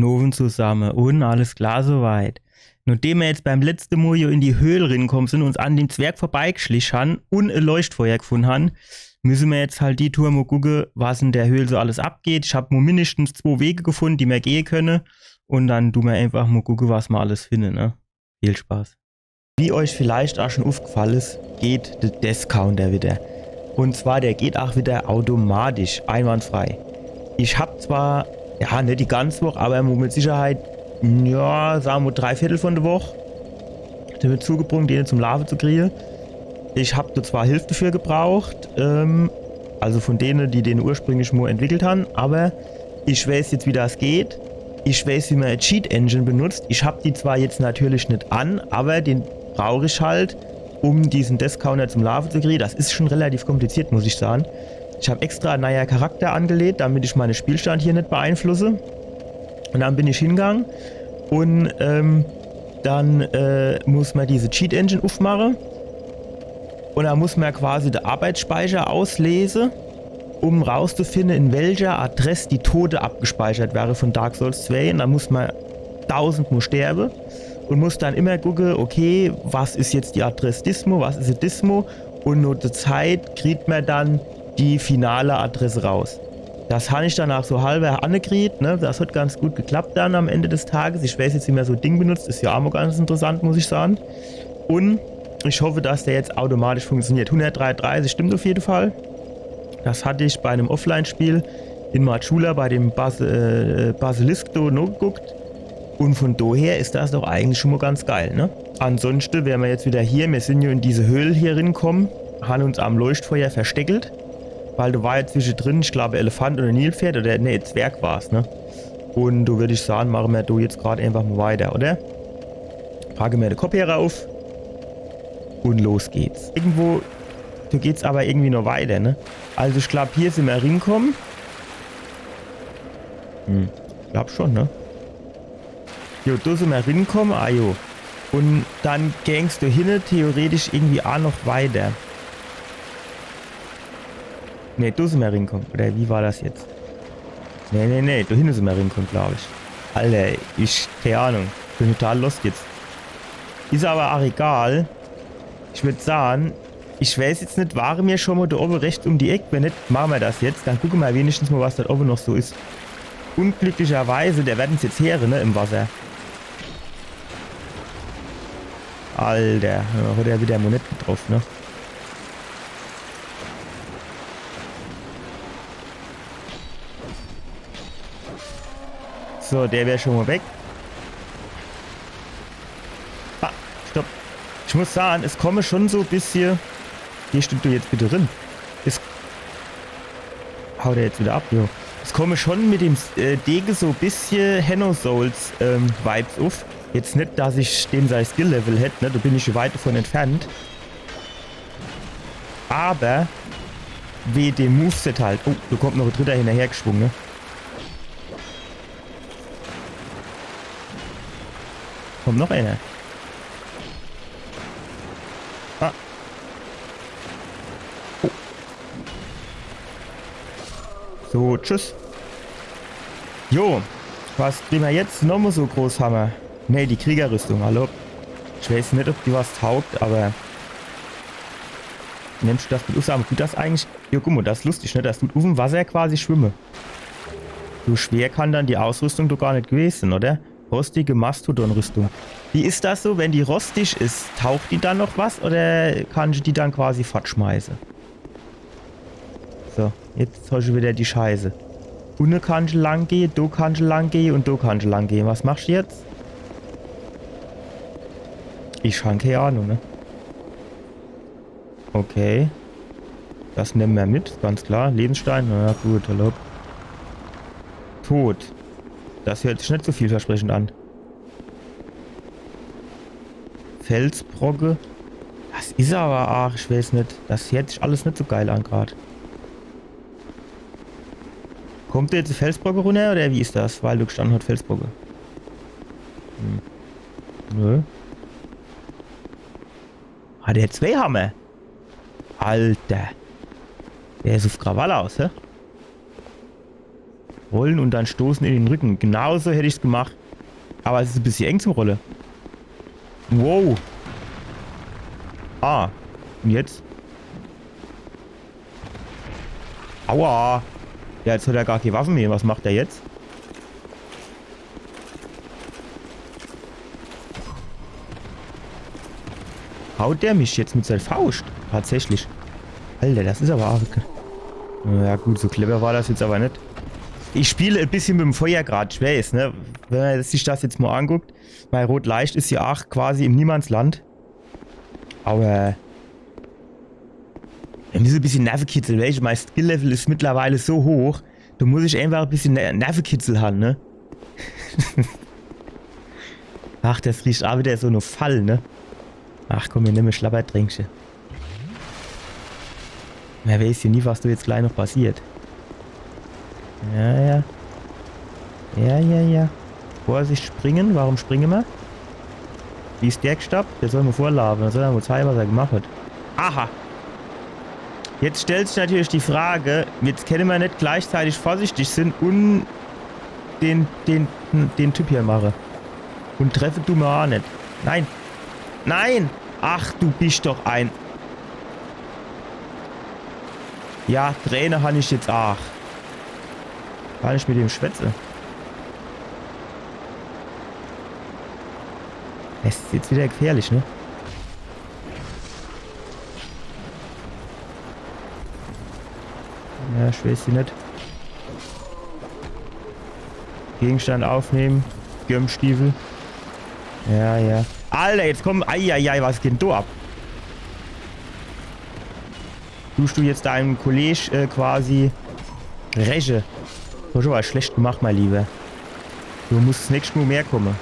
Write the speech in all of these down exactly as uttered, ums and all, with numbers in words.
Nowen zusamme. Un alles klar soweit. Nodem mer jetzt beim letzte Mol jo in die Höhl rinkomme sin, uns an dem Zwerg vorbeigeschlich han un e Leuchtfeuer gefunn han, misse mer jetzt halt die Tour mo gucke, was in der Höhl so alles abgeht. Ich hab mo mindestens zwo Wege gefunn, die mer gehe könne. Un dann du mer einfach mo gucke, was mer alles finne, ne? Viel Spaß. Wie euch vielleicht ach schon ufgefall is, geht de Death Counter wieder. Un zwar, der geht ach wieder automatisch, einwandfrei. Ich hab zwar, ja, net die ganz Woch, aber mo mit Sicherheit, ja, sage mer mo drei Viertel von der Woch damit zugebrung, den zum Laafe zu kriege. Ich hab do zwar Hilf dafür gebraucht, ähm, also von dene, die den ursprünglich mo entwickelt han, aber ich weiß jetzt, wie das geht. Ich weiß, wie mer e Cheat Engine benutzt. Ich hab die zwar jetzt natürlich net an, aber den brauch ich halt, um diesen Death Counter zum Laafe zu kriege. Das is schon relativ kompliziert, muss ich sage. Ich hab extra en neier Charakter angelegt, damit ich meine Spielstand hier net beeinflusse. Un dann bin ich hingang un, ähm, dann, äh, muss mer diese Cheat Engine ufmache. Un dann muss mer quasi de Arbeitsspeicher auslese, um rauszufinne, in welcher Adress die Tote abgespeichert wäre von Dark Souls zwei. Un dann muss mer tausend Mo sterbe un muss dann immer gucke, okay, was is jetzt die Adress dismo, was is die dismo? Un no der Zeit kriegt mer dann die finale Adress raus. Das han ich dann ach so halber annekriegt, ne? Das hat ganz gut geklappt dann am Ende des Tages. Ich weiß jetzt, wie mer so e Ding benutzt, is ja ach mo ganz interessant, muss ich sage. Un ich hoffe, dass der jetzt automatisch funktioniert. Hundertdreiunddreißig stimmt auf jeden Fall. Das hatte ich bei einem Offline-Spiel in Majula bei dem Bas äh, Basilisk do nogeguckt. Un von doher is das doch eigentlich schon mo ganz geil, ne? Ansonsten wäre mer jetzt wieder hier, mir sin jo in diese Höhl hier rinkomme, han uns am Leuchtfeuer versteckelt, weil do war jo zwischedrin, ich glaub, Elefant oder Nilpferd oder, nee, Zwerg war's, ne? Un do würd ich sage, mache mer do jetzt grad einfach mo weiter, oder? Packe mer de Kopphörer uf un los geht's. Irgendwo, do geht's aber irgendwie noch weiter, ne? Also ich glaub, hier sin mer rinkomme. Hm, ich glaub schon, ne? Jo, do sin mer rinkomme, ah jo. Un dann gäng's do hinne theoretisch irgendwie ach noch weiter. Ne, do sin mer rinkomme. Oder wie war das jetzt? Ne, ne, ne, do hinne sin mer rinkomme, glaub ich. Alter, ich, keine Ahnung. Bin total lost jetzt. Is aber ach egal. Ich würd sage, ich weiß jetzt net, ware mir schon mo do owwe rechts um die Eck? Wenn net, mache mer das jetzt. Dann gucke mer wenigstens mo, was do owwe noch so is. Unglücklicherweise, der werd uns jetzt heere, ne, im Wasser. Alter, ja, hat er wieder mo net getroff, ne? So, der wär schon mo weg. Ah, stopp. Ich muss sage, es komme schon so e bissje. Geh, stimmt, du jetzt bitte rin. Es Haut er jetzt wieder ab, jo. Es komme schon mit dem äh, Dege so e bissje Hanno Souls ähm, Vibes uf. Jetzt net, dass ich dem sei Skill-Level hätt, ne? Do bin ich weit davon entfernt. Aber wege dem Moveset halt. Oh, do kommt noch e dritter hinnerhergeschwunge, ne? Kommt noch einer. Ah. Oh. So, tschüss. Jo, was kriege mer jetzt? Nochmo so Großhammer. Nee, die Kriegerrüstung, hallo. Ich weiß net, ob die was taugt, aber nemmsch du das mit Usam? Tut das eigentlich? Jo, guck mo, das is lustig, ne? Das tut uf'm Wasser quasi schwimme. So schwer kann dann die Ausrüstung doch gar net gewese, oder? Rostige Mastodon-Rüstung. Wie is das so, wenn die rostig is? Taugt die dann noch was oder kann ich die dann quasi fortschmeiße? So, jetzt hab ich wieder die Scheiße. Unne kann ich lang gehe, do kann ich lang gehe un do kann ich lang gehe. Was machsch du jetzt? Ich han kee Ahnung, ne? Okay. Das nemme mer mit, ganz klar. Lebensstein, na ja, gut, hallo. Tod. Das hört sich net so vielversprechend an. Felsbrocke. Das is aber, ach, ich weiß net. Das hört sich alles net so geil an grad. Kommt do jetzt e Felsbrocke runner oder wie is das? Weil do gestanne hat Felsbrocke. Hm. Nö. Hat er zwei Hammer? Alter. Der is uf Krawall aus, hä? Rollen und dann stoßen in den Rücken. Genauso hätt ich's gemacht. Aber es is e bissje eng zum Rolle. Wow. Ah. Und jetzt? Aua. Ja, jetzt hat er gar kee Waffe mehr. Was macht er jetzt? Haut der mich jetzt mit seiner Faust? Tatsächlich. Alter, das is aber arg. Ja gut, so clever war das jetzt aber net. Ich spiele e bissje mit dem Feuer grad, ich weiß, ne? Wenn man sich das jetzt mal anguckt, mei rot Leischt is ja aach quasi im Niemandsland. Aber mir misse e bissje Nervekitzel, weißt du, mein Skill-Level is mittlerweile so hoch, do muss ich einfach e bissje Ner Nervekitzel han, ne? Ach, das riecht aach wieder so no Fall, ne? Ach komm, mir nemme Schlabbertränkche. Mer weiß ja nie, was do jetzt gleich noch passiert. Ja, ja. Ja, ja, ja. Vorsicht, springen. Warum springe mer? Wie is der gestoppt? Der soll mal vorlaufen. Der soll ja mal zeigen, was er gemacht hat. Aha. Jetzt stellt sich natürlich die Frage, jetzt kenne mer net gleichzeitig vorsichtig sin und den, den, den Typ hier mache. Und treffe du mer aach net. Nein. Nein. Ach, du bist doch ein... Ja, Träne han ich jetzt aach. Kann ich mit dem schwätze? Es is jetzt wieder gefährlich, ne? Ja, ich weiß sie net. Gegenstand aufnehmen. Gürmstiefel. Ja, ja. Alter, jetzt komm. Eieiei, was geht denn do ab? Tust du jetzt deinem Kollege, äh, quasi räche? Hast du aber schlecht gemacht, mein Lieber. Du musst das nächste Mal mehr komme.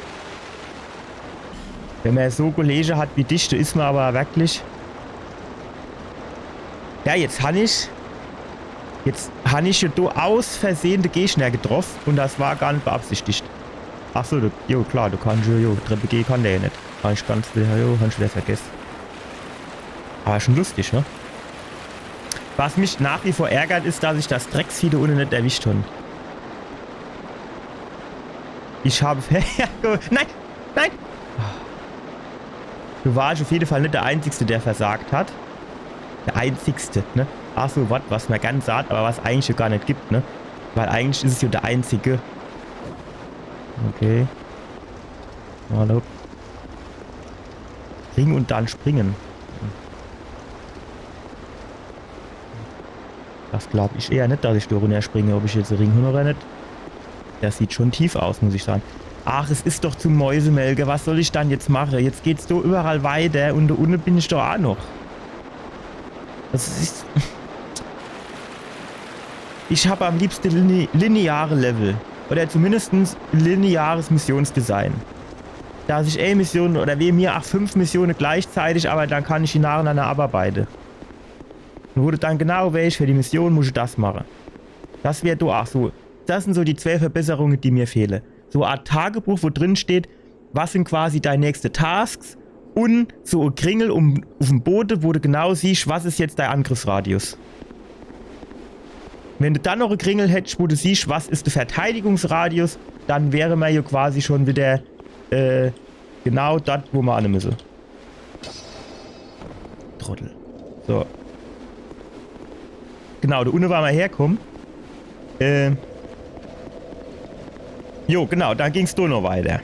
Wenn mer so Kollege hat wie dich, do is mer aber wirklich... Ja, jetzt han ich... Jetzt han ich ja do aus Versehen de Gegner getroff und das war gar net beabsichtigt. Ach so, du, jo, klar, du kannst jo, jo, Treppe gehe kann der ja net. Han ich ganz, jo, han ich wieder vergesse. Aber schon lustig, ne? Was mich nach wie vor ärgert, is, dass ich das Drecksvieh do unne net erwischt han. Ich hab... Nein! Nein! Du warst auf jeden Fall net der Einzigste, der versagt hat. Der Einzigste, ne? Ach so, wat, was mer gern sagt, aber was eigentlich jo gar net gibt, ne? Weil eigentlich is es jo der Einzige. Okay. Hallo. Ring und dann springen. Das glaub ich eher net, dass ich do runnerspringe, ob ich jetzt en Ring hab oder net. Das sieht schon tief aus, muss ich sagen. Ach, es is doch zum Mäusemelke. Was soll ich dann jetzt mache? Jetzt geht's do überall weiter und do unne bin ich doch aa noch. Das is... Ich hab am liebsten lini-, lineare Level. Oder zumindestens lineares Missionsdesign. Dass ich e Mission oder wege mir ach fünf Missione gleichzeitig, aber dann kann ich die nacheinander abarbeite. Und wo du dann genau weesch, für die Mission muss ich das mache. Das wär do ach so. Das sind so die zwei Verbesserungen, die mir fehle. So e Art Tagebuch, wo drin steht, was sind quasi deine nächste Tasks und so e Kringel um, uf'm Bode, wo du genau siehsch, was is jetzt dein Angriffsradius. Wenn du dann noch e Kringel hättsch, wo du siehsch, was is der Verteidigungsradius, dann wäre mer jo quasi schon wieder, äh, genau dort, wo mer anne müsse. Trottel. So. Genau, do unne war mer herkomme. Äh. Jo, genau, dann ging's do noch weiter.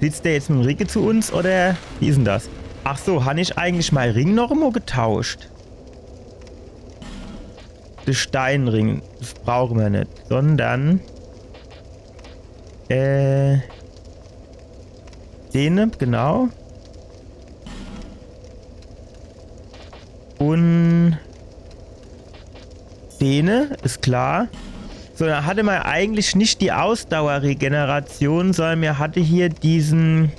Sitzt der jetzt mit dem Ricke zu uns, oder wie is denn das? Ach so, han ich eigentlich mein Ring noch emo getauscht? De Steinring, das brauche mer net, sondern, äh, dene, genau. Und dene, is klar. So, do hatte mer eigentlich net die Ausdauerregeneration, sondern mer hatte hier diesen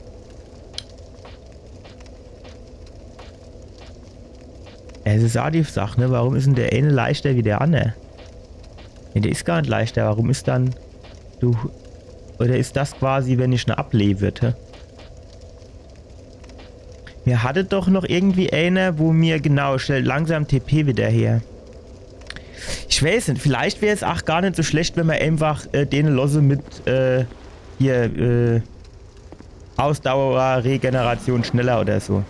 Es is aa die Sach, ne? Warum is denn der eine leichter wie der anner? Ne, der is gar net leichter. Warum is dann... Du... Oder is das quasi, wenn ich ne ablewe, hä? Mir hatte doch noch irgendwie einer, wo mir... Genau, stellt langsam T P wieder her. Ich weiß net, vielleicht wär's ach gar net so schlecht, wenn mer einfach äh, dene losse mit äh, hier äh, Ausdauer, Regeneration schneller oder so.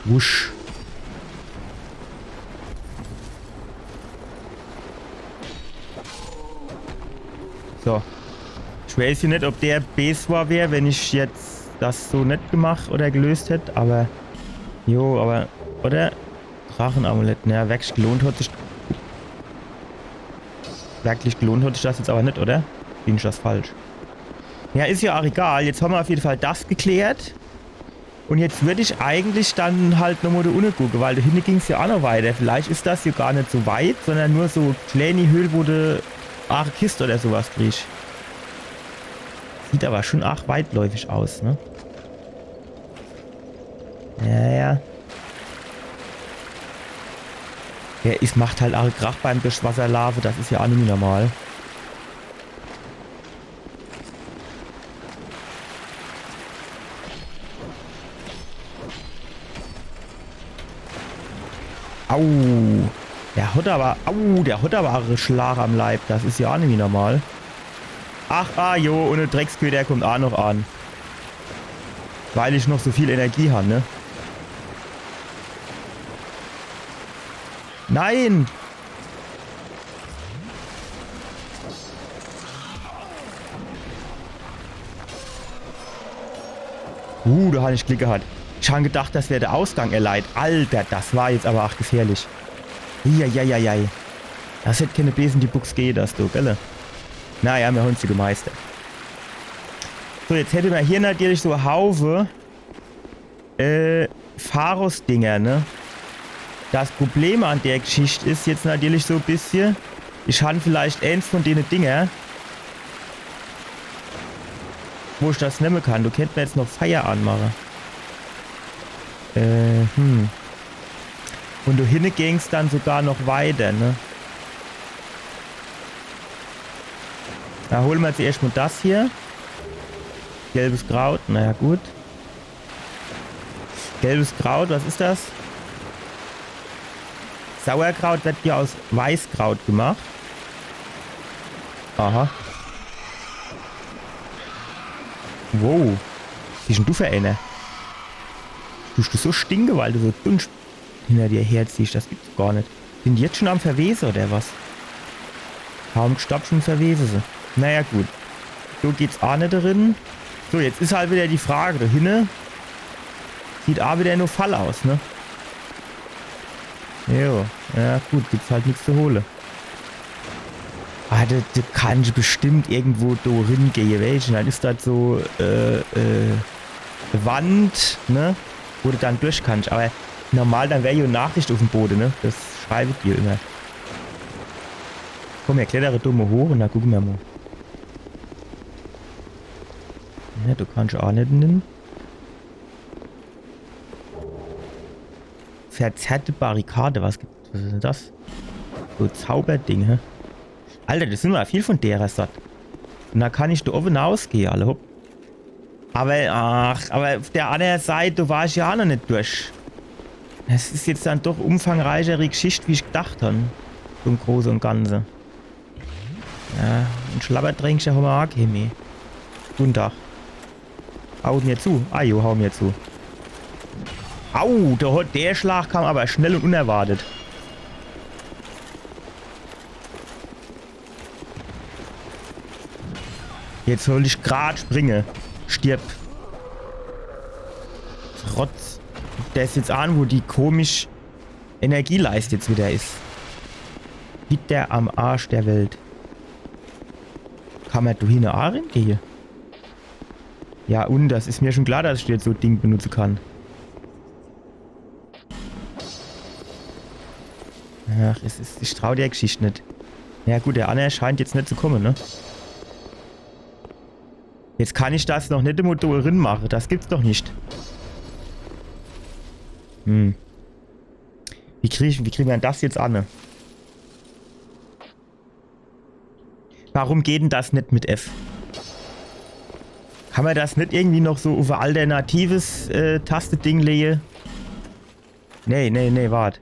Wusch. So. Ich weiß jo net, ob der bees war wär, wenn ich jetzt das so net gemacht oder gelöst hätt, aber. Jo, aber. Oder? Drachenamulett. Naja, wirklich gelohnt hat sich. Wirklich gelohnt hat sich das jetzt aber net, oder? Bin ich das falsch? Ja, is ja ach egal. Jetzt hammer auf jeden Fall das geklärt. Und jetzt würd ich eigentlich dann halt nochmal do unne gucke, weil do hinne ging's ja ach noch weiter. Vielleicht is das jo gar net so weit, sondern nur so kleeni Höhl, wo de ach Kist oder sowas kriegsch. Sieht aber schon ach weitläufig aus, ne? Ja, ja. Ja, es macht halt ach Krach beim Durchs Wasser laafe, das is ja ach nimmi normal. Au. Der hat aber, au, der hat aber ach e Schlag am Leib. Das is ja ach nimmi normal. Ach, ah, jo, und de Drecksköter kommt ach noch an. Weil ich noch so viel Energie han, ne? Nein! Uh, do han ich Glick gehat. Ich han gedacht, das wär de Ausgang, ihr Leit. Alter, das war jetzt aber ach gefährlich. Eieieiei. Das hätt kenne Besen die Buchs gehe, das do, gell? Naja, mir hon's jo gemeistert. So, jetzt hätte mer hier natürlich so e Haufe äh, Pharros-Dinger, ne? Das Problem an der Geschicht is jetzt natürlich so e bissje, ich han vielleicht eens von dene Dinger, wo ich das nemme kann. Do kennt mer jetzt noch Feier anmache. Äh, hm. Und do hinne ging's dann sogar noch weiter, ne? Do hole mer jetzt erscht mal das hier. Gelbes Kraut, naja gut. Gelbes Kraut, was is das? Sauerkraut wird ja aus Weißkraut gemacht. Aha. Wow. Was bisch dann du für eener? Dusch du so stinke, weil du so Dunst hinner dir herziehsch? Das gibt's gar net. Sin die jetzt schon am Verwese oder was? Kaum gestoppt, schon verwese se. Naja, gut. So geht's ach net drin. So, jetzt is halt wieder die Frage, do hinne sieht ach wieder nur Fall aus, ne? Jo, ja gut, gibt's halt nix zu hole. Ah, do, do kann ich bestimmt irgendwo do rin gehe, weesch? Dann is das so, äh, äh, Wand, ne? Wo du dann durch kannsch. Aber normal, dann wär jo Nachricht uf'm Bode, ne? Das schreibe ich dir immer. Komm, mir klettere do mo hoch und dann gucke mir mo. Ja, do kannsch ach net hin. Verzerrte Barrikade, was gibt, was is dann das? So Zauberding, hä? Alter, das sin immer viel von derer Sort. Und do kann ich do owwe nausgehe, alle hopp. Aber, ach, aber uf der anner Seit, do war ich ja ach noch net durch. Das is jetzt dann doch umfangreichere Geschicht, wie ich gedacht han. Im Große und Ganze. Ja, und Schlabbertränkche hammer ach kee meh. Guten Tag. Haut mir zu. Ah jo, hau mir zu. Au, der, der Schlag kam aber schnell und unerwartet. Jetzt soll ich grad springe. Stirb. Rotz. Der is jetzt an, wo die komisch Energieleist jetzt wieder is. Bitter am Arsch der Welt. Kann mer do hinne ach rin gehe? Ja, und das is mir schon klar, dass ich jetzt so Ding benutze kann. Ach, es is, ich trau der Geschicht net. Ja gut, der anner scheint jetzt net zu komme, ne? Jetzt kann ich das noch net im Motor rin mache. Das gibt's doch nicht. Hm. Wie krieg, wie krieg mer das jetzt an, ne? Warum geht denn das net mit F? Kann mer das net irgendwie noch so uf e alternatives äh, Taste-Ding lehe? Nee, nee, nee, wart.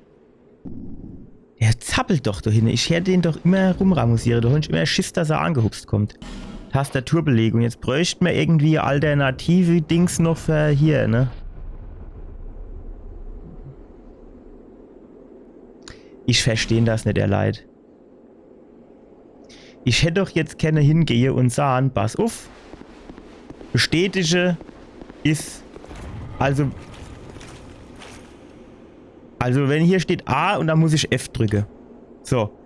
Zappelt doch do hinne. Ich heer den doch immer rumramusiere. Do hon ich immer Schiss, dass er angehupst kommt. Tastaturbelegung. Jetzt bräucht mer irgendwie alternative Dings noch für hier, ne? Ich versteh das net, ihr Leit. Ich hätt doch jetzt kenne hingehe und sahn, pass uff, bestätige is, also, also wenn hier steht A und dann muss ich F drücke. So.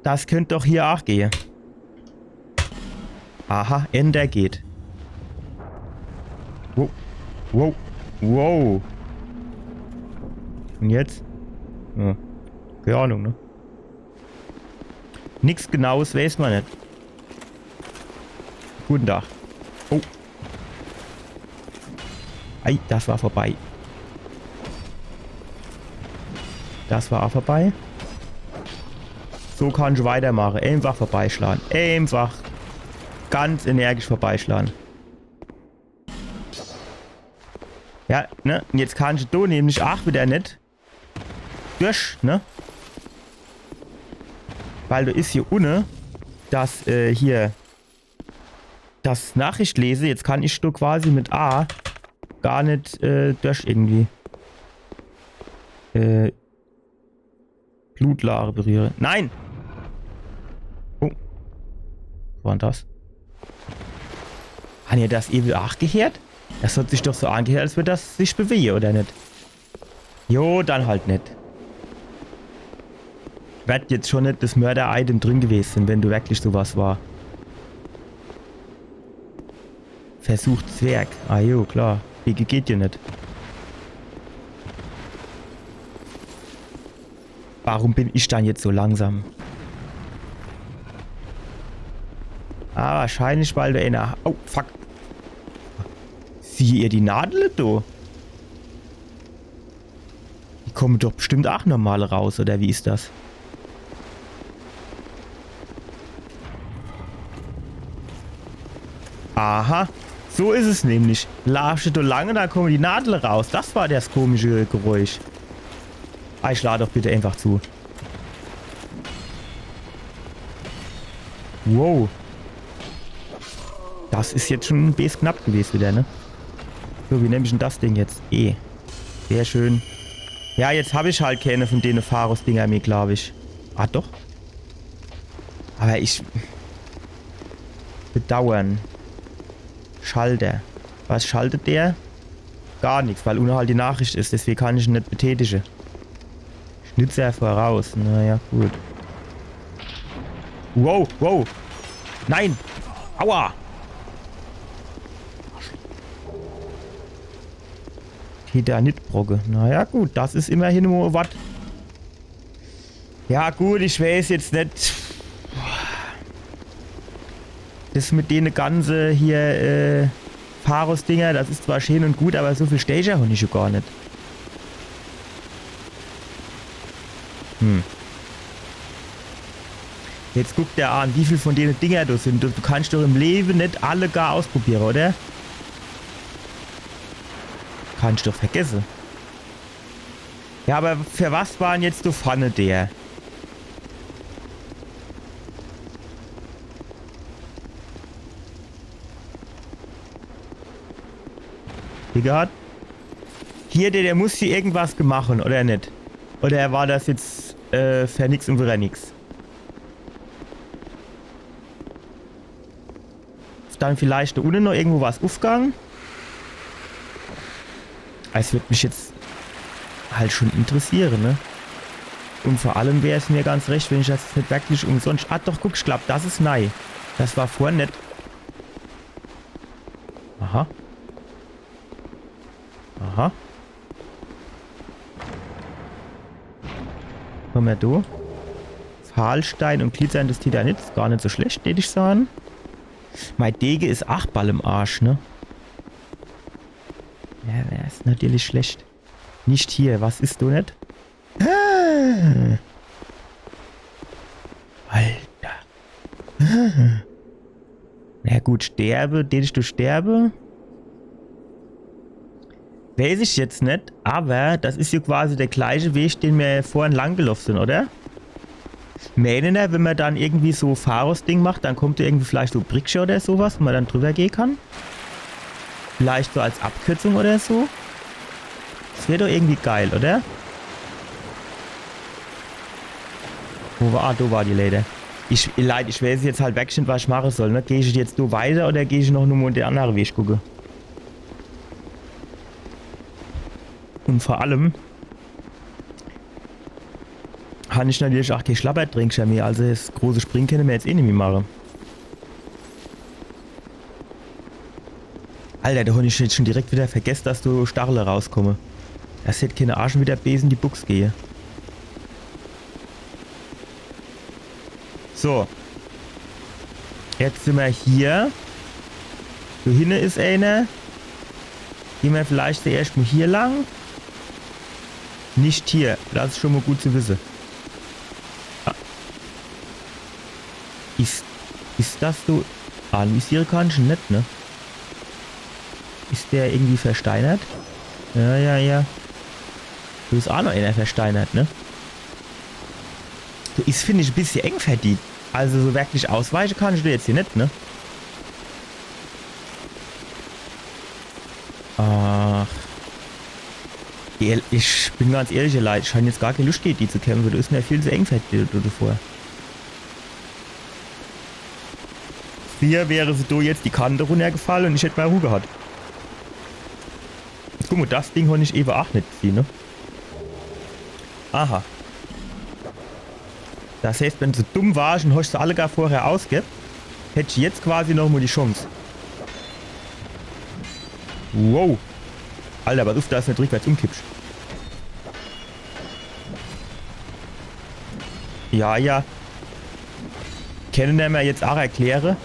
Das könnt doch hier auch gehe. Aha, Ender geht. Wow. Wow. Wow. Und jetzt? Ja. Keine Ahnung, ne? Nix Genaues weiß man net. Guten Tag. Oh. Ei, das war vorbei. Das war auch vorbei. So kann ich weitermache. Einfach vorbeischlagen. Einfach ganz energisch vorbeischlagen. Ja, ne? Und jetzt kann ich do nämlich auch wieder net durch, ne? Weil do is hier unne das, äh, hier, das Nachricht lese. Jetzt kann ich do quasi mit A gar net, äh, durch irgendwie. Äh, Blutlager berühre. Nein! Oh. Was war denn das? Han ihr das ewe aach geheert? Das hat sich doch so angeheert, als würd das sich bewege, oder net? Jo, dann halt net. Werd jetzt schon net das Mörder-Item drin gewese sin, wenn do wirklich so was war. Versuch Zwerg. Ah jo, klar. Wege geht jo net. Warum bin ich dann jetzt so langsam? Ah, wahrscheinlich, weil do ener... Oh, fuck. Sieh ihr die Nadel do? Die komme doch bestimmt aach normal raus, oder wie is das? Aha, so is es nämlich. Laafscht do lang, dann komme die Nadel raus. Das war das komische Geräusch. Ei, schlag doch bitte einfach zu. Wow. Das is jetzt schon bees knapp gewese wieder, ne? So, wie nemm ich denn das Ding jetzt? E. Sehr schön. Ja, jetzt hab ich halt keine von dene Pharros-Dinger mehr, glaub ich. Ah, doch. Aber ich... Bedauern. Schalter. Was schaltet der? Gar nix, weil unne halt die Nachricht is. Deswege kann ich en net betätige. Schnitzer voraus. Naja, gut. Wow, wow. Nein. Aua. Titanitbrocke. Naja, gut. Das is immerhin mo wat. Ja, gut, ich weiß jetzt net. Das mit dene ganze hier, äh, Pharros-Dinger, das is zwar schön und gut, aber so viel Stecher hon ich jo gar net. Hm. Jetzt guck der an, wie viel von dene Dinger do sin. Du, du kannst doch im Lewe net alle gar ausprobiere, oder? Kannst doch vergesse. Ja, aber für was war en jetzt do vorne der? Egal. Hier, der, der muss hier irgendwas gemacht hon, oder net? Oder war das jetzt, äh, für nix und wieder nix? Is dann vielleicht do unne noch irgendwo was ufgang? Es würd mich jetzt halt schon interessiere, ne? Und vor allem wär's mir ganz recht, wenn ich das net wirklich umsonscht... Ah, doch, guck, ich glaub, das is nei. Das war vorhin net. Aha. Aha. Komm her, du. Pfahlstein und Gliedstern des Titanits. Gar net so schlecht, tät ich sahn. Mei Dege is aach ball im Arsch, ne? Ja, das is natürlich schlecht. Nicht hier. Was is do net? Ah. Alter. Ah. Na gut, sterbe, tät ich do sterbe? Weiß ich jetzt net, aber das is jo quasi der gleiche Weg, den mer vorhin lang geloff sin, oder? Meener, wenn mer dann irgendwie so Pharos-Ding macht, dann kommt do irgendwie vielleicht so Brickche oder so was, wo mer dann drüber gehe kann? Vielleicht so als Abkürzung oder so? Das wär doch irgendwie geil, oder? Wo war, ah, do war die Leiter. Ich, Leit, ich weiß jetzt halt wirklich net, was ich mache soll, ne? Geh ich jetzt do weiter oder geh ich noch nur mo de annere Weg gucke? Und vor allem han ich natürlich ach kee Schlappertränkcher mehr, also das große Spring kenne mer jetzt eh nimmi mache. Alter, do han ich jetzt schon direkt wieder vergess, dass do Stachele rauskomme. Das hätt kenne Arsch wieder bees in die Bux gehe. So. Jetzt sin mer hier. Do hinne is eener. Geh mer vielleicht zuerscht mo hier lang. Nicht hier. Das is schon mo gut zu wisse. Ah. Is, is das so? Anvisiere kann ich en net, ne? Is der irgendwie versteinert? Ja, ja, ja. Do is ach noch eener versteinert, ne? Do is, find ich, e bissje eng für die. Also so wirklich ausweiche kann ich do jetzt hier net, ne? Ach. Ehr-, ich bin ganz ehrlich, ihr Leit, ich han jetzt gar kee Luscht, gege die zu kämpfe. Do is mer viel zu eng für die, do, do vor. Frieher wäre se do jetzt die Kante runnergefall und ich hätt mei Ruh gehat. Guck mo, das Ding han ich ewe ach net gesieh, ne? Aha. Das heißt, wenn se dumm war und hosch se alle gar vorher ausgib, hätt ich jetzt quasi noch mo die Chance. Wow. Alter, was uff, dass de net rückwärts umkippsch. Ja, ja. Kenne mer jetzt ach erkläre,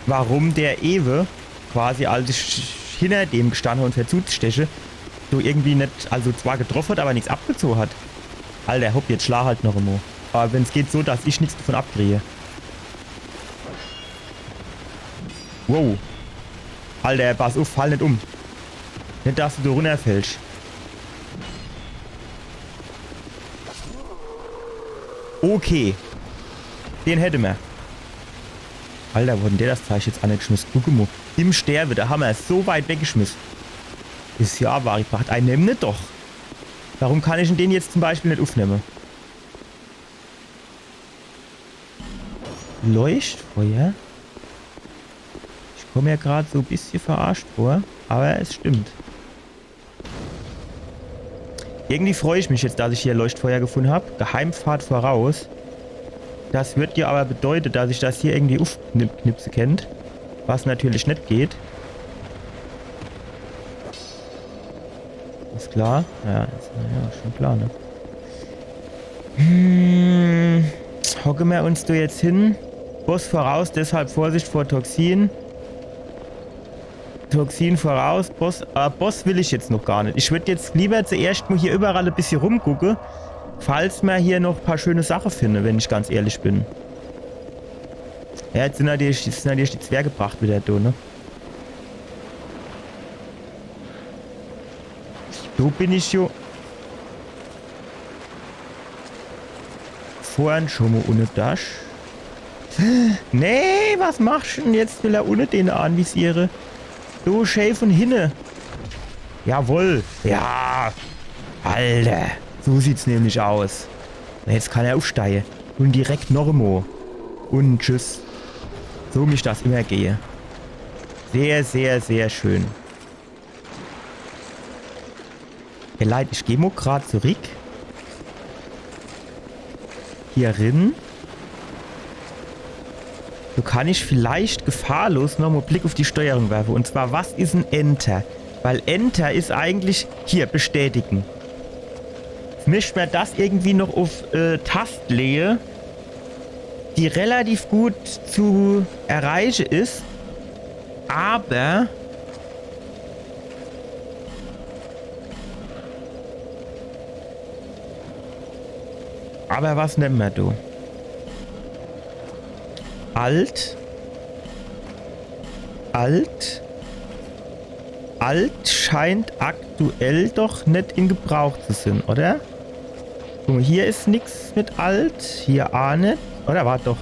warum der ewe quasi, als ich hinner dem gestanne han, um verzuzusteche, so irgendwie net, also zwar getroffe hat, aber nix abgezoge hat. Alter, hopp, jetzt schla halt noch emo. Aber wenn's geht so, dass ich nix davon abkrie. Wow. Alter, pass uff, fall net um. Net, dass du do runnerfällsch. Okay. Den hätte mer. Alter, wo hat denn der das Zeich jetzt angeschmiss? Guck mo. Im Sterbe, do hammer es so weit weggeschmiss. Is ja wahre Pracht. Ei, nemm ne doch. Warum kann ich denn den jetzt zum Beispiel net uffnemme? Leuchtfeuer? Ich komm mer grad so e bissje verarscht vor, aber es stimmt. Irgendwie freu ich mich jetzt, dass ich hier Leuchtfeuer gefunn hab. Geheimpfad voraus. Das wird ja aber bedeute, dass ich das hier irgendwie uffknipse kennt. Was natürlich net geht. Is klar. Ja, is, ja, schon klar, ne? Hm, hocke mer uns do jetzt hin. Boss voraus, deshalb Vorsicht vor Toxin. Toxin voraus. Boss, äh, Boss will ich jetzt noch gar net. Ich würd jetzt lieber zuerscht mo hier überall e bissje rumgucke, falls mer hier noch paar schöne Sache finne, wenn ich ganz ehrlich bin. Ja, jetzt sin natürlich, jetzt sin natürlich die Zwerge gebracht wieder do, ne? Do bin ich jo vorhin schon mo unne dasch. Nee, was machsch denn jetzt? Will er unne den anvisiere? Du, schee vun hinne. Jawoll. Ja. Alter. So sieht's nämlich aus. Un jetzt kann er uffsteie. Un direkt noch emo. Un tschüss. So misst das immer gehe. Sehr, sehr, sehr schön. Hey Leit, ich geh mo grad zurick. Hier rin. Do kann ich vielleicht gefahrlos noch mo Blick uff die Steuerung werfe. Un zwar, was is en Enter? Weil Enter is eigentlich hier bestätigen. Jetzt misst mer das irgendwie noch uff, äh, Tast lehe, die relativ gut zu erreiche is. Aber Aber was nemme mer do? Alt. Alt. Alt scheint aktuell doch net in Gebrauch zu sinn, oder? Guck mol, hier is nix mit Alt, hier aa net. Oder wart doch.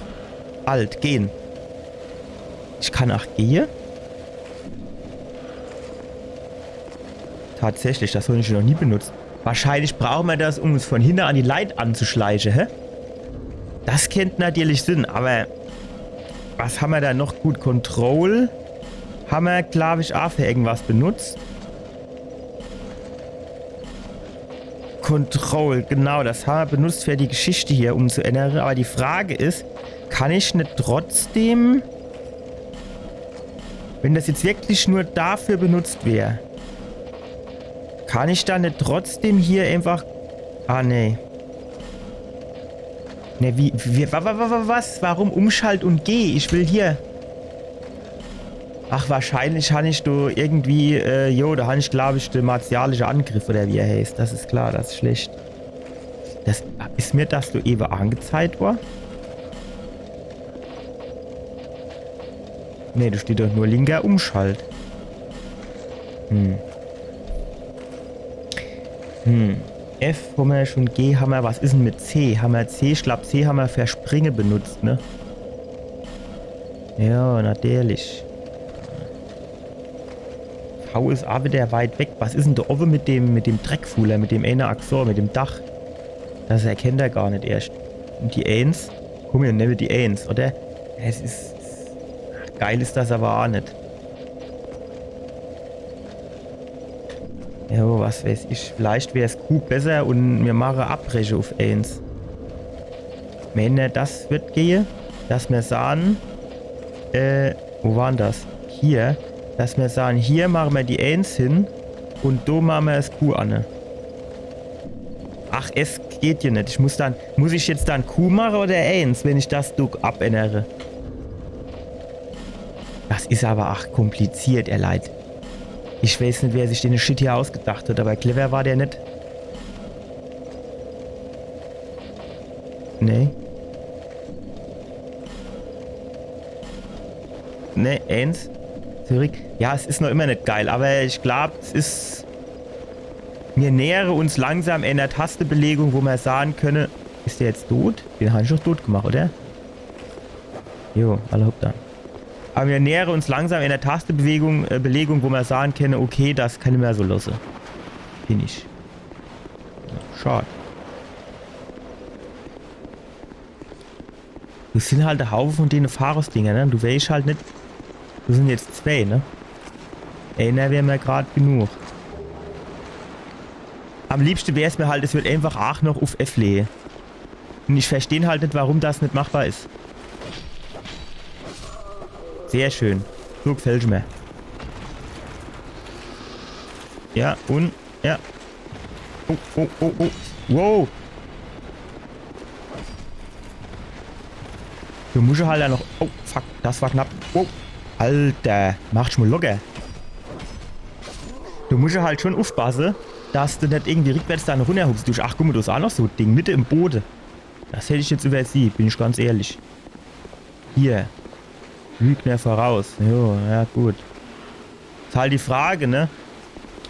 Alt, gehen. Ich kann aa gehe. Tatsächlich, das hab ich noch nie benutzt. Wahrscheinlich brauche mer das, um uns von hinne an die Leit anzuschleiche, hä? Das kennt natürlich sinn, aber was hammer da noch? Gut, Control hammer, glaab ich, aa für irgendwas benutzt. Control, genau, das hammer benutzt für die Geschichte hier umzuännere. Aber die Frage is, kann ich net trotzdem, wenn das jetzt wirklich nur dafür benutzt wär, kann ich dann net trotzdem hier einfach... Ah, nee. Ne, wie, wie, wa, wa, wa, wa, was? Warum umschalt und geh? Ich will hier... Ach, wahrscheinlich han ich do irgendwie, äh, jo, do han ich, glaab ich, de martialische Angriff oder wie er heißt. Das is klar, das is schlecht. Das, is mir das do ewe angezeigt wor? Nee, do steht doch nur linker Umschalt. Hm. Hm. F hammer schon, G hammer, was is denn mit C? Hammer C, ich glaab, C hammer für Springe benutzt, ne? Ja, natürlich. V is aa wieder weit weg. Was is denn do owwe mit dem, mit dem Dreckfuhler, mit dem ene Axor, mit dem Dach? Das erkennt er gar net erscht. Und die Eins? Komm, mir nemme die Eins, oder? Es is, geil is das aber aa net. Jo, was weiß ich. Vielleicht wär's Q besser und mir mache Abbreche uf Eins. Meener, das wird gehe, dass mir sahn, äh, wo war denn das? Hier. Dass mir sahn, hier mache mir die Eins hin und do mache mir es Q anne. Ach, es geht hier net. Ich muss dann, muss ich jetzt dann Q mache oder Eins, wenn ich das do abännere? Das is aber ach kompliziert, ihr Leit. Ich weiß net, wer sich den Shit hier ausgedacht hat, aber clever war der net. Nee. Nee, Eins. Zurück. Ja, es is noch immer net geil, aber ich glaab, es is, mir nähere uns langsam ener Tastebelegung, wo mer sahn könne, is der jetzt tot? Den han ich doch tot gemacht, oder? Jo, alla hopp dann. Aber mir nähere uns langsam ener Tastebewegung, äh, Belegung, wo mer sahn könne, okay, das könne mer so losse. Finish. Schad. Das sin halt e Haufe von dene Pharros-Dinger, ne? Du weesch halt net. Das sin jetzt zwei, ne? Ener wär mir grad genug. Am liebschte wär's mir halt, es wird einfach aach noch uf F lehe. Und ich versteh halt net, warum das net machbar is. Sehr schön. So gefällt's mir. Ja, und, ja. Oh, oh, oh, oh. Wow. Du musche halt ja noch. Oh, fuck, das war knapp. Wow. Alter, mach dich mol locker. Du musche halt schon ufpasse, dass du net irgendwie rückwärts dann runnerhupse dusch. Ach, guck mol, do is aach noch so e Ding, mitte im Bode. Das hätt ich jetzt übersieh, bin ich ganz ehrlich. Hier. Lügner voraus. Jo, ja, gut. Is halt die Frage, ne?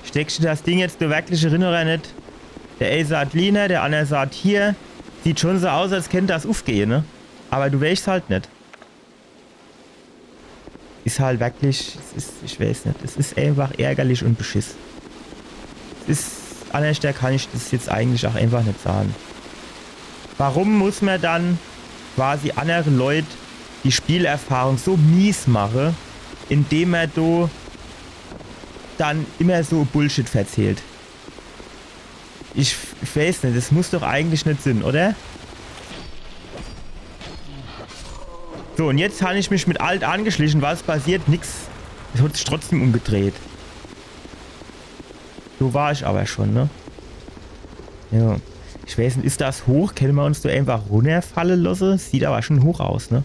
Stecksch du das Ding jetzt do wirklich rin oder net? Der ee saht Lina, der anner saht hier. Sieht schon so aus, als kennt das ufgehe, ne? Aber du weesch's halt net. Is halt wirklich, es is, ich weeß net, es is einfach ärgerlich und beschiss. Es is, annerschder kann ich das jetzt eigentlich aach einfach net sahn. Warum muss mer dann quasi annere Leut die Spielerfahrung so mies mache, indem mer do dann immer so Bullshit verzählt? Ich, ich weeß net, das muss doch eigentlich net sinn, oder? So, und jetzt han ich mich mit Alt angeschlichen, was passiert? Nix. Es hat sich trotzdem umgedreht. So war ich aber schon, ne? Ja. Ich weeß net, is das hoch? Kenne mer uns do einfach runnerfalle losse? Sieht aber schon hoch aus, ne?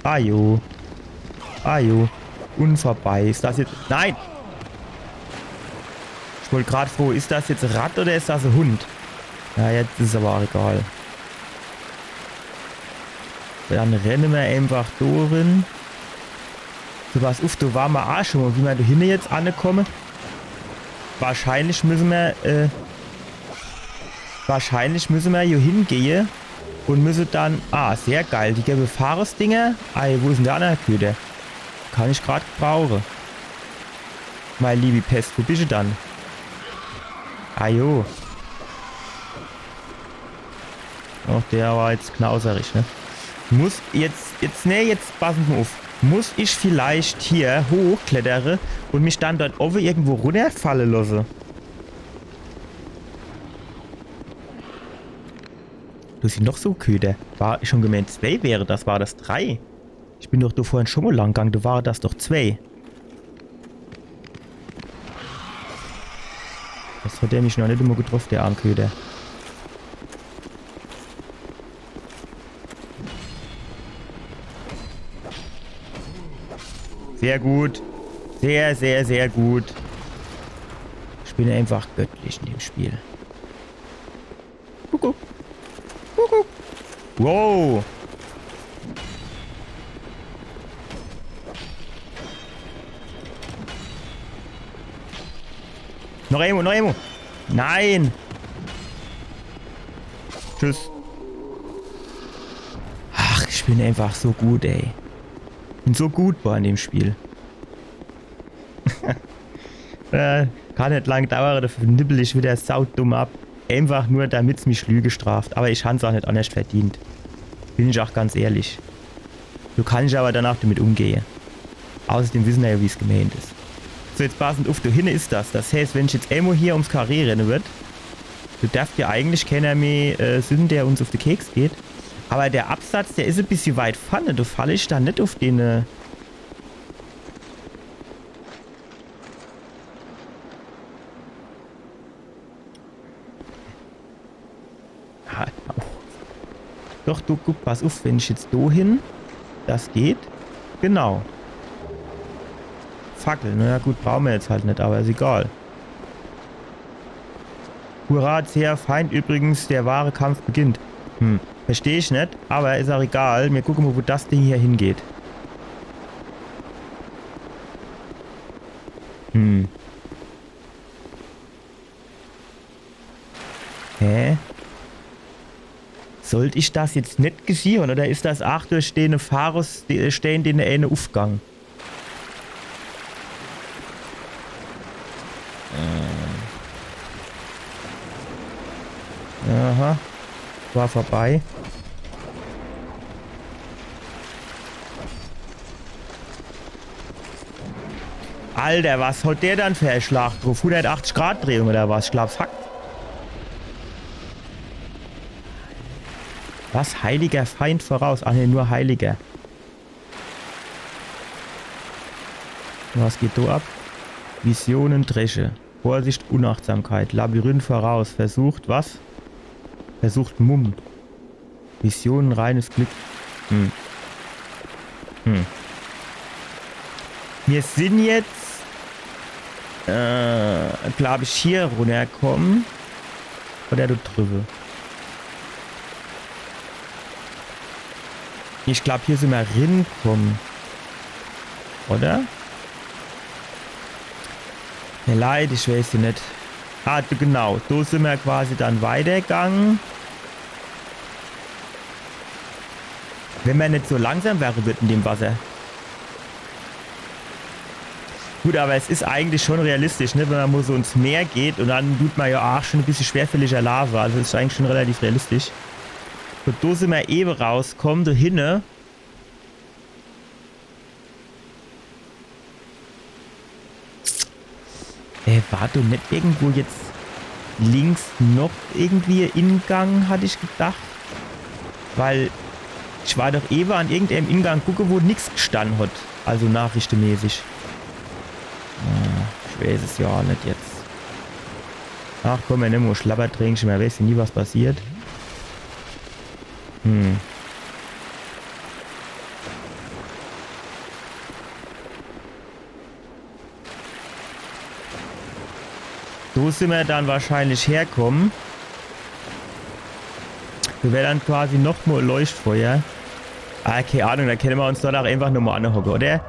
Ah jo. Ah jo. Und vorbei. Is das jetzt... Nein! Ich wollt grad froh, is das jetzt e Ratt oder is das e Hund? Ja, jetzt is aber aach egal. Dann renne mer einfach do rin. So, pass uff, do ware mer aa schun mol. Wie mer do hinne jetzt anekomme? Wahrscheinlich misse mer, äh, wahrscheinlich misse mer hier hingehe un misse dann, ah, sehr geil, die gelbe Fahrerdinger. Ei, wo is dann der anner Köder? Kann ich grad gebrauche. Mei liebi Pest, wo bisch du dann? Ajo. Och, der war jetzt knauserig, ne? Muss jetzt, jetzt, nee, jetzt passen mer uff. Muss ich vielleicht hier hochklettere un mich dann dort owwe irgendwo runnerfalle losse? Do sin noch so Köder. War schun gemeent, zwee wäre das, war das drei? Ich bin doch do vorhin schun mol lang gang, do ware das doch zwee. Jetzt hat der mich noch net emol getroff, der Armköder. Sehr gut. Sehr, sehr, sehr gut. Ich bin einfach göttlich in dem Spiel. Kuckuck. Kuckuck. Wow. Noch emol, noch emol. Nein. Tschüss. Ach, ich bin einfach so gut, ey. Bin so gut bei dem Spiel. Äh, kann net lang dauere, do nibbel ich wieder saudumm ab. Einfach nur, damit's mich Lüge straft. Awwer ich han's aa net annerscht verdient. Bin ich aa ganz ehrlich. Do kann ich awwer danach damit umgehe. Außerdem wisse mer jo, wie's gemeent is. So, jetzt passend uff, do hinne is das. Das heeßt, wenn ich jetzt emol hier ums Karree renne würd, do derft jo eigentlich kenner meh, äh, sin, der uns uff de Keks geht. Awwer der Absatz, der is e bissje weit vorne. Do fall ich dann net uff den, äh, Ha, au. Doch, du, guck, pass uff, wenn ich jetzt do hin, das geht. Genau. Fackel, naja gut, brauche mer jetzt halt net, awwer is egal. Hurra, zäher Feind übrigens, der wahre Kampf beginnt. Hm, versteh ich net, awwer is aa egal. Mir gucke mol, wo das Ding hier hingeht. Hm. Hä? Sollt ich das jetzt net gesiehn, oder is das aa durch dene Pharosstein, dene ene Uffgang? Äh. Aha. War vorbei. Alter, was hat der dann für e Schlag druff? Hundertachtzig Grad Drehung oder was? Ich glaab's hackt. Was? Heiliger Feind voraus? Ach nee, nur Heiliger. Was geht do ab? Visionen, Dresche. Vorsicht, Unachtsamkeit. Labyrinth voraus. Versucht was? Versucht Mumm. Visionen, reines Glück. Hm. Hm. Mir sin jetzt, äh, glaab ich, hier runnerkomme. Oder do driwwe. Ich glaab, hier sin mer rinkomme. Oder? Mir leid, ich weeß jo net. Ah, du, genau. Do sin mer quasi dann weitergang. Wenn mer net so langsam werre würd in dem Wasser. Gut, awwer es is eigentlich schun realistisch, ne? Wenn mer mol so ins Meer geht un dann dut mer jo aa schun e bissje schwerfälliger laafe. Also is eigentlich schun relativ realistisch. Un do sin mer ewe rauskomme, do hinne. Äh, war do net irgendwo jetzt links noch irgendwie e Ingang, hat ich gedacht? Weil ich war doch ewe an irgendeem Ingang gucke, wo nix gestann hat. Also nachrichtemäßig. Ah, ich weeß es jo aa net jetzt. Ach komm, mir nemme mol Schlabbertränkche, mer weeß jo nie, was passiert. Hm. Do sin mer dann wahrscheinlich herkomme. Do wär dann quasi nochmol Leuchtfeuer. Ah, kee Ahnung, do kenne mer uns dort ach einfach nochmol anhocke, oder?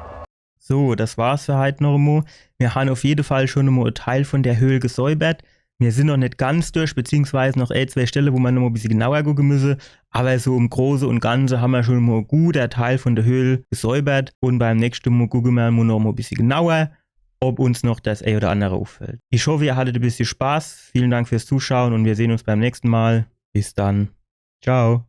So, das war's für heit noch emol. Mir han uff jede Fall schun emol e Teil vun der Höhl gesäubert. Mir sin noch net ganz durch, beziehungsweise noch e, zwee Stelle, wo mer nochmol e bissje genauer gucke misse. Awwer so im Große un Ganze han mer schun emol e guter Teil vun der Höhl gesäubert. Un beim nächschte Mol gucke mer mol nochmol e bissje genauer, ob uns noch das e oder annere uffällt. Ich hoff, ihr hattet e bissje Spaß. Vielen Dank fürs Zuschauen un mir sehn uns beim nächschte Mol. Bis dann. Ciao.